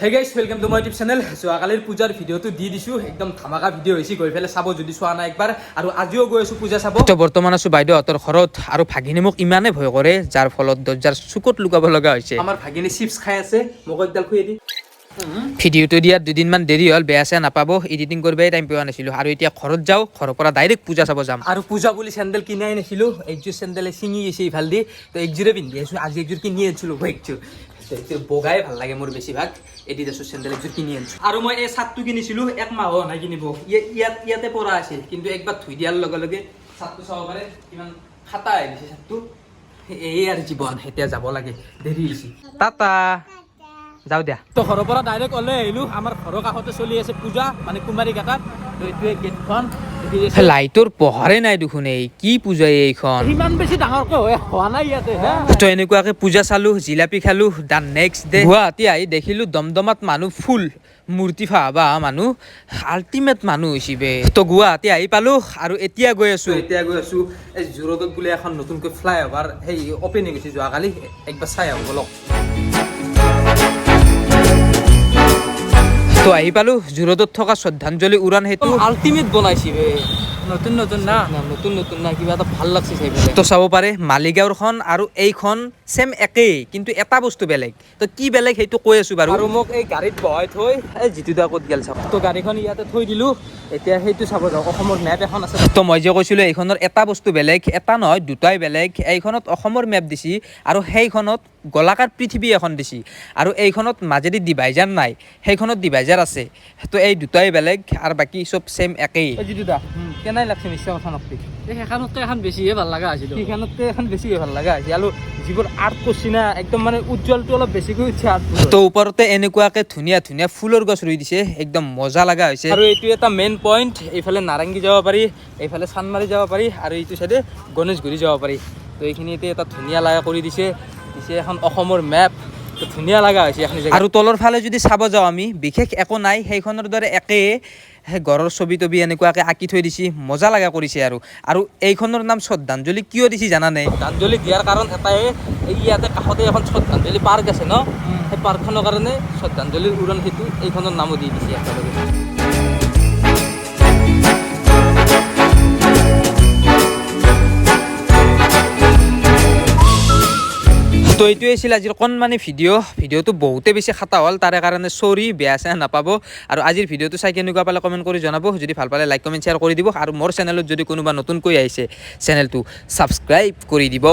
Hey guys, welcome to my YouTube channel. যোৱাকালিৰ পূজাৰ ভিডিঅ'টো দি দিছোঁ, একদম ধামাকা ভিডিঅ' হৈছে, গৈ পেলাই চাব যদি চোৱা নাই একবাৰ। আৰু আজিও গৈ আছোঁ পূজা চাব। তো বৰ্তমান আছো বাইদেউহঁতৰ ঘৰত আৰু ভাগিনী মোক ইমানেই ভয় কৰে, যাৰ ফলত দৰ্জাৰ চুকত লুকাব লগা হৈছে। আমাৰ ভাগিনী চিপছ খাই আছে, মোক একডাল খুৱাই দি। ভিডিঅ'টো দিয়াত দুদিনমান দেৰি হ'ল, বেয়া চেয়া নাপাব, এডিটিং কৰিবই টাইম পোৱা নাছিলোঁ। আৰু এতিয়া ঘৰত যাওঁ, ঘৰৰ পৰা ডাইৰেক্ট পূজা চাব যাম। আৰু পূজা বুলি চেণ্ডেল কিনাই নাছিলোঁ, একযোৰ চেণ্ডেলে ছিঙি গৈছে ইফাল দি, তো একযোৰে পিন্ধি আছোঁ। আজি একযোৰ কিনি আনিছিলোঁ, একযোৰ। তো একযোৰ বগাই ভাল লাগে মোৰ বেছিভাগ, এডিডাছৰ চেণ্ডেল একযোৰ কিনি আনিছোঁ। আৰু মই এই চাৰ্টটো কিনিছিলোঁ, এক মাহ হোৱা নাই কিনিব, ইয়াতে পৰা আছিল, কিন্তু একবাৰ ধুই দিয়াৰ লগে লগে চাৰ্টটো চাব পাৰে কিমান খাটা আহি গৈছে চাৰ্টটো। এই আৰু জীৱন, এতিয়া যাব লাগে, দেৰি হৈছে। টাটা, যাওঁ দিয়া। তো ঘৰৰ পৰা ডাইৰেক্ট ওলাই আহিলোঁ, আমাৰ ঘৰৰ কাষতে চলি আছে পূজা, মানে কুমাৰীকাটাত। তো এইটোৱে গেটখন দেখি আছে। লাইটৰ পোহৰে নাই দেখোন, এই কি পূজা এইখন? ইমান বেছি ডাঙৰকৈ হোৱা নাই ইয়াতে হে। তো এনেকুৱাকে পূজা চালো, জিলাপি খালো। The next day Guwahati আহি দেখিলো দমদমাত মানুহ ফুল, মূৰ্তি ফাহবা মানুহ, আল্টিমেট মানুহ হৈছে বে। তো গুৱাহাটী আহি পালো আৰু এতিয়া গৈ আছো। এতিয়া গৈ আছো এই জোৰডত বোলে এখন নতুনকৈ ফ্লাই অভাৰ সেই অপেনিং হৈছে যোৱাকালি, একবাৰ চাই আহোঁ বলক। তো আহি পালো জোৰডত থকা শ্ৰদ্ধাঞ্জলি উৰাণ সেতু। আল্টিমেট বনাইছে বে, নতুন নতুন না, নতুন নতুন না, কিবা এটা ভাল লাগছে চাই পেলাই। তো চাব পাৰে মালিগাঁওৰখন আৰু এইখন ছেম একেই, কিন্তু এটা বস্তু বেলেগ। তো কি বেলেগ সেইটো কৈ আছো বাৰু। আৰু মোক এই গাড়ীত বহাই থৈ এই জিতু দা ক'ত গেল চাওক। তো গাড়ীখন ইয়াতে থৈ দিলো, এতিয়া সেইটো চাব যাওঁ, অসমৰ মেপ এখন আছে। তো মই যে কৈছিলোঁ এইখনৰ এটা বস্তু বেলেগ, এটা নহয় দুটাই বেলেগ। এইখনত অসমৰ মেপ দিছি আৰু সেইখনত গোলাকাৰ পৃথিৱী এখন দিছি, আৰু এইখনত মাজেদি ডিভাইজাৰ নাই, সেইখনত ডিভাইজাৰ আছে। তো এই দুটাই বেলেগ আৰু বাকী চব ছেম একেই। এই জিতু দা, কেনে লাগছে মিছা কথা নকবি? এই সেইখনতকৈ এখন বেছিহে ভাল লগা আছিল। সেইখনতকৈ এখন বেছিকে ভাল লগা হৈছে, আৰু যিবোৰ আৰ্ট কৰিছি না, একদম মানে উজ্জ্বলটো অলপ বেছিকৈ উঠছে আৰ্ট। তো ওপৰতে এনেকুৱাকে ধুনীয়া ধুনীয়া ফুলৰ গছ ৰুই দিছে, একদম মজা লগা হৈছে। আৰু এইটো এটা মেইন পইণ্ট, এইফালে নাৰেংগী যাব পাৰি, এইফালে চানমাৰি যাব পাৰি, আৰু এইটো চাইডে গণেশগুৰি যাব পাৰি। তো এইখিনিতে এটা ধুনীয়া লগা কৰি দিছে, দিছে এখন অসমৰ মেপ, তো ধুনীয়া লগা হৈছে এইখিনি জেগা। আৰু তলৰ ফালে যদি চাব যাওঁ আমি, বিশেষ একো নাই, সেইখনৰ দৰে একেই, সেই গড়ৰ ছবি তবি এনেকুৱাকে আঁকি থৈ দিছে, মজা লগা কৰিছে। আৰু আৰু এইখনৰ নাম শ্ৰদ্ধাঞ্জলি কিয় দিছে জানানে? শ্ৰদ্ধাঞ্জলি দিয়াৰ কাৰণ এটাই, এই ইয়াতে কাষতে এখন শ্ৰদ্ধাঞ্জলি পাৰ্ক আছে ন, সেই পাৰ্কখনৰ কাৰণে শ্ৰদ্ধাঞ্জলিৰ উৰণ সেতু এইখনৰ নামো দি দিছে একেলগে। তো এইটোৱে আছিল আজিৰ অকণমানি ভিডিঅ'। ভিডিঅ'টো বহুতে বেছি খাটা হ'ল, তাৰে কাৰণে চৰি, বেয়া চেয়া নাপাব। আৰু আজিৰ ভিডিঅ'টো চাই কেনেকুৱা পালে কমেণ্ট কৰি জনাব, যদি ভাল পালে লাইক কমেণ্ট শ্বেয়াৰ কৰি দিব, আৰু মোৰ চেনেলত যদি কোনোবা নতুনকৈ আহিছে চেনেলটো ছাবস্ক্ৰাইব কৰি দিব।